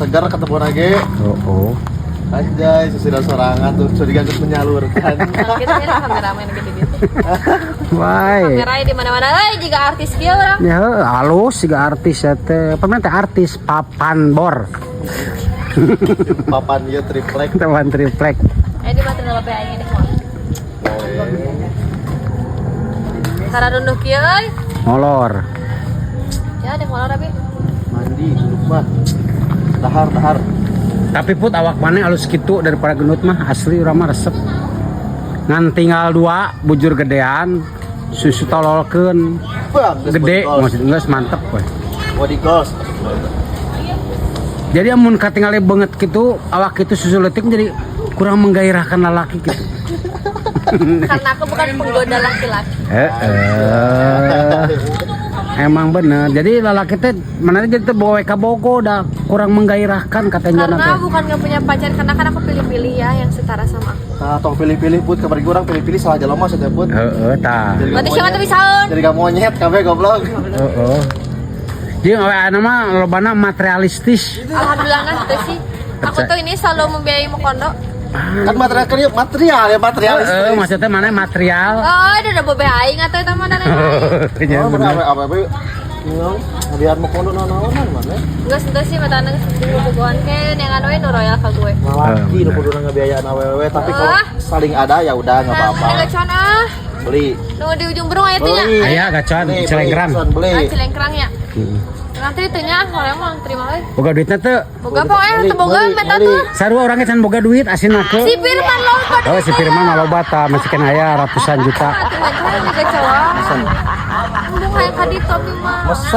Segar ketemu lagi. Oh. Anjay, sudah sorangan tuh, curiga geus menyalurkan. Kalau kita ini kameramen gitu-gitu. Wah. Kamera di mana-mana euy, jiga artis dia orang. Ya heuh, halus siga artis ya teh. Pernah teh artis papan bor. Papan ieu triplek. Papan triplek. Eh, di mata HP aing ini mah. Boleh. Karena runduh kieu euy. Molor. Ya, ada molor abi. Mandi, duduk mah. Dahar, dahar. Tapi Put, awak mana alus gitu daripada gendut mah, asli urang mah resep. Ngan tinggal dua bujur gedean, susu tololkeun. Bang, geus Gede body goals. Maksudnya geus mantep we. Body goals. Jadi amun katingali banget gitu, awak itu susu leutik jadi kurang menggairahkan lalaki gitu. Karena aku bukan penggoda laki-laki. Eh, eh. Emang bener. Jadi lalaki teh mana jadi teh bawa ka bogo dah kurang menggairahkan katanya Karena teh. Bukan nggak punya pacar, karena kan aku pilih-pilih ya yang setara sama aku. Nah, tong pilih-pilih, Put, kabar urang pilih-pilih salah jalan mah saja, Put. Heeh, tah. Jadi Berarti gak siapa monyet. tuh bisaeun? Jadi gak monyet kabeh goblok. Heeh. Jadi awewe mah lobana materialistis. Alhamdulillah nah itu sih. Aku tuh ini selalu membiayai mokondo. Kan material kan ya material ya materialis. Heeh, maksudnya mana material. Oh, itu udah bobe aing atau itu mah dan lain. Ya Oh, bener. bener apa apa. Biar mau kondo naon-naonan mana? Enggak sentuh sih mata anak bobogohan ke yang anu nu royal ka gue. Lalaki Oh, nu kudu ngebiayaan awewe, tapi kalau Ah. saling ada ya udah nggak apa-apa. Nah, gacon ah. Beli. Nu di ujung burung aya teh nya. Beli. Aya gacon, Beli, Cilengkrang. beli, beli. Ah, Cilengkrang ya. Heeh. Nanti itu nya hoream mah terima euy. Boga duitna teu? Boga pokoknya Beli, teu boga beli, meta beli. tuh. Sarua orangnya can boga duit asina ke. Si Firman loba. Oh, si Firman mah loba tah, masih kan aya ratusan juta. Atuh gacor juga cowok. Embung hayang ka ditu abi mah. Mesen.